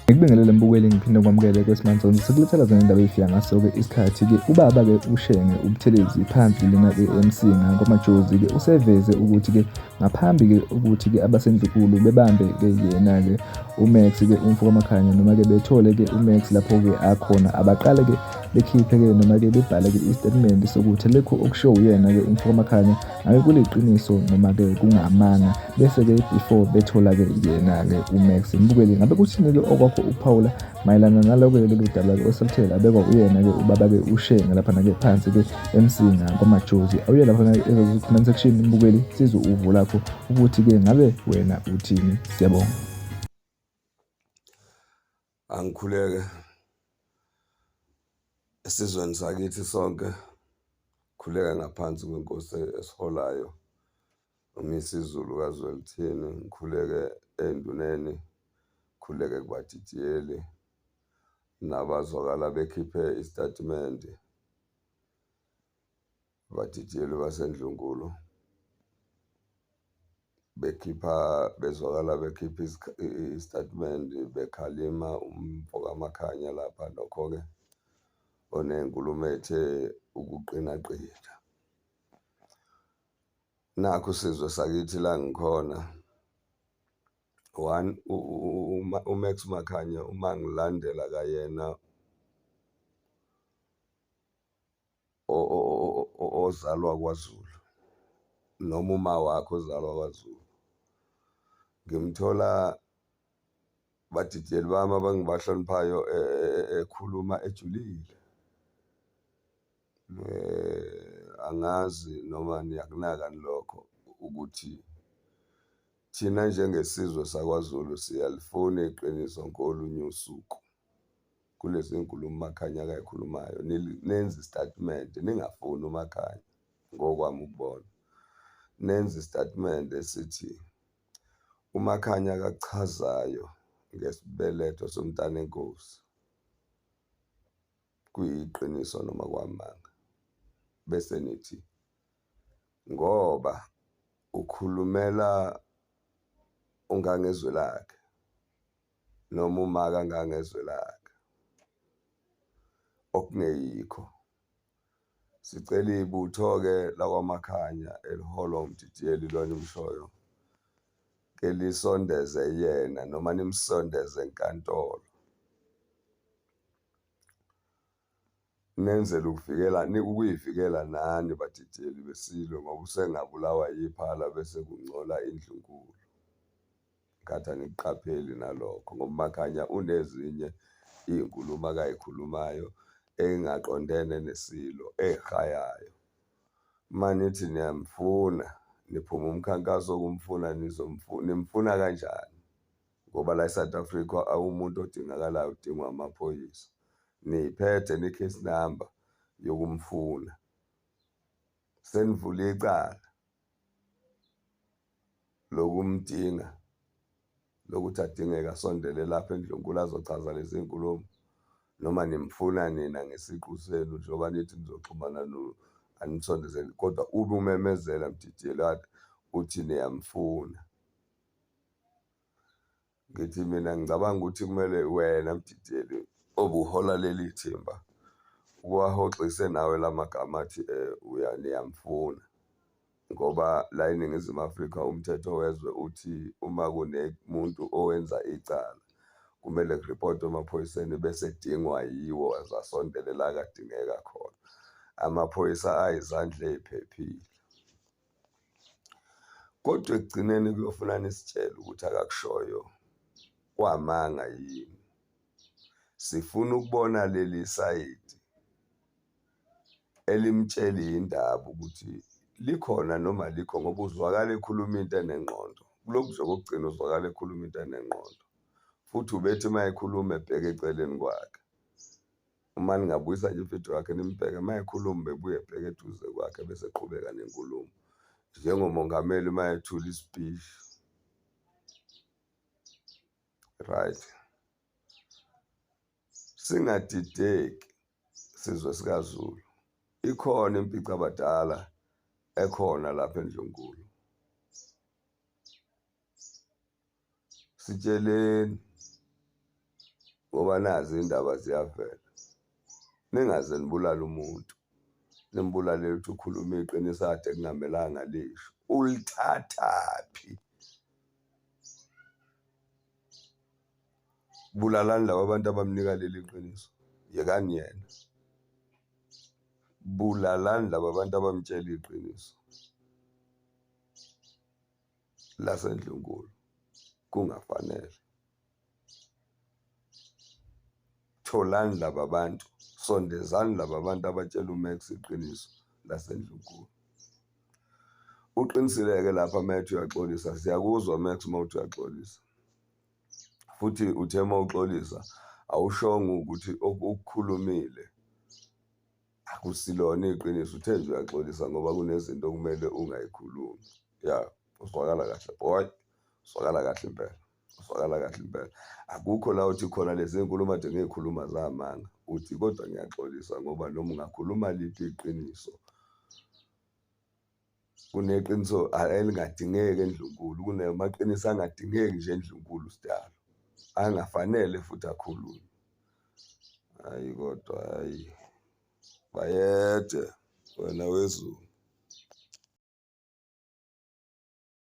Ngikubingelele mbukeli, ngiphinde ngikwamukele kweSimanzonzo. Sikulethela zona indaba ey'fika ngaso-ke isikhathi-ke. Ubaba-ke uShenge uButhelezi phansi lena-ke eMsinga kwaMajozi-ke useveze ukuthi-ke ngaphambi-ke ukuthi-ke abasendlunkulu bebambe-ke yena-ke uMax-ke umfo kaMakhanya noma-ke bethole-ke uMax lapho-ke akhona, abaqale-ke bekhiphe-ke noma-ke bebhale-ke isitatimende sokuthi lokhu okushiwo uyena-ke umfo kaMakhanya ngabe kuliqiniso noma-ke kungamanga, bese-ke before bethola-ke yena-ke uMax. Mbukeli, ngabe kuthini-ke okwakho ukuphawula mayelana naloko-ke lolu daba-ke oseluthe labekwa uyena-ke ubaba-ke uShenge laphana-ke phansi-ke eMsinga kwaMajozi? Awuye laphana-ke comment section mbukeli, sizwe uvo lakho ukuthi-ke ngabe wena uthini. Siyabonga. Angikhuleke esizweni sakithi sonke, khuleka ngaphansi kwenkosi esiholayo uMisizulu kaZwelithini, ngikhuleke ey'nduneni, ngikhuleke kubadidiyeli nabazwakala bekhiphe isitatimende, abadidiyeli baseNdlunkulu bekhipha, bezwakala bekhipha isitatimende bekhalima umfo kaMakhanya lapha, nokho-ke oney'nkulumo ey'the ukuqina qina. Nakhu sizwe sakithi la ngikhona, one, uMax Makhanya uma ngilandela kwayena ozalwa kwaZulu noma umawakhe ozalwa kwaZulu. Ngimthola badidiyeli bami abangibahloniphayo ekhuluma ejulile. Angazi noma niyakunaka yini lokho ukuthi thina njengesizwe sakwaZulu siyalifuna iqiniso ngolunye usuku. Kulezi nkulumo uMakhanya akay'khulumayo, nenze isitatimende, ningafuni uMakhanya ngokwami ukubona. Nenze isitatimende esithi uMakhanya akakuchazayo ngesibeletho somntanenkosi kuyiqiniso noma kwamanga, bese nithi ngoba ukhulumela uNgangezwe lakhe noma uma kaNgangezwe lakhe, okungeyikho. Sicela ibutho-ke lakwaMakhanya eliholwa uMdidiyeli lona enimshoyo, kelisondeze yena noma nimsondeze enkantolo. Nenzele ukuvikela ukuyivikela nani badidiyeli beSilo ngoba usengabulawa yiphala bese kungcola indlunkulu. Ngathi anikuqapheli nalokho ngoba uMakhanya unezinye iy'nkulumo akayikhulumayo ey'ngaqondene neSilo, ey'hayayo. Uma nithi niyamfuna, niphuma umkhankaso wokumfuna nimfuna kanjani? Ngoba la e-South Africa umuntu odingakalayo udingwa amaphoyisa. Niyiphethe ne-case number yokumfuna, senivule icala lokumdinga, lokuthi adingeke asondele lapha eNdlunkulu azochaza lezi nkulumo, noma nimfuna nina ngesiqu senu njengoba nithi nizoxhumana anisondezele, kodwa ube umemezela Mdidiyeli uthi niyamfuna. Ngithi mina ngicabanga ukuthi kumele wena Mdidiyeli obuhola leli thimba uwahoxise nawe la magama athi niyamfuna, ngoba la eNingizimu Afrika umthetho wezwe uthi uma kunemuntu owenza icala, kumele kuripotwe emaphoyiseni bese edingwa yiwo aze asondele la akadingeka khona. Amaphoyisa ayizandla ey'phephile. Kodwa ekugcineni kuyofuna nisitshele ukuthi akakushoyo kwamanga yini. Sifuna ukubona leli sayidi elimtshela indaba ukuthi likhona noma alikho ngoba uzwakala ekhuluma into enengqondo. Kulokhu nje okokugcina uzwakala ekhuluma into enengqondo, futhi ubethi uma ekhuluma ebheke eceleni kwakhe. Uma ningabuyisa nje ividiyo yakhe nimbheke uma ekhuluma ubebuye ebheke eduze kwakhe bese eqhubeka nenkulumo. Njengomongameli uma ethula ispeech. Right. Singadideki sizwe sikaZulu, ikhona impicabadala ekhona lapha eNdlunkulu. Sitsheleni ngoba nazi iy'ndaba ziyavela, ningaze nibulale umuntu, nimbulalele ukuthi ukhulume iqiniso akade kungamelanga alisho. Ulithathaphi? Bulalani laba bantu abamnika leli qiniso, yekani yena. Bulalani laba bantu abamtshela iqiniso laseNdlunkulu kungafanele. Tholani laba bantu, sondezani laba bantu abatshela uMax iqiniso laseNdlunkulu. Uqinisile-ke lapha uma ethi uyaxolisa, siyakuzwa Max uma uthi uyaxolisa. Futhi uthe uma uxolisa awushongo ukuthi okukhulumile akusilona iqiniso, uthe nje uyaxolisa ngoba kunezinto okumele ungayikhulumi. Ya, uzwakala kahle boy, uzwakala kahle impela, uzwakala kahle impela. Akukho la othi khona lezi nkulumo ade ngiy'khuluma zamanga, uthi kodwa ngiyaxolisa ngoba noma ungakhuluma liphi iqiniso, kuneqiniso elingadingeki eNdlunkulu, kunamaqiniso angadingeki nje eNdlunkulu sidalo, angafanele futhi akhulunywe. Hhayi kodwa hhayi, bayede wena weZulu.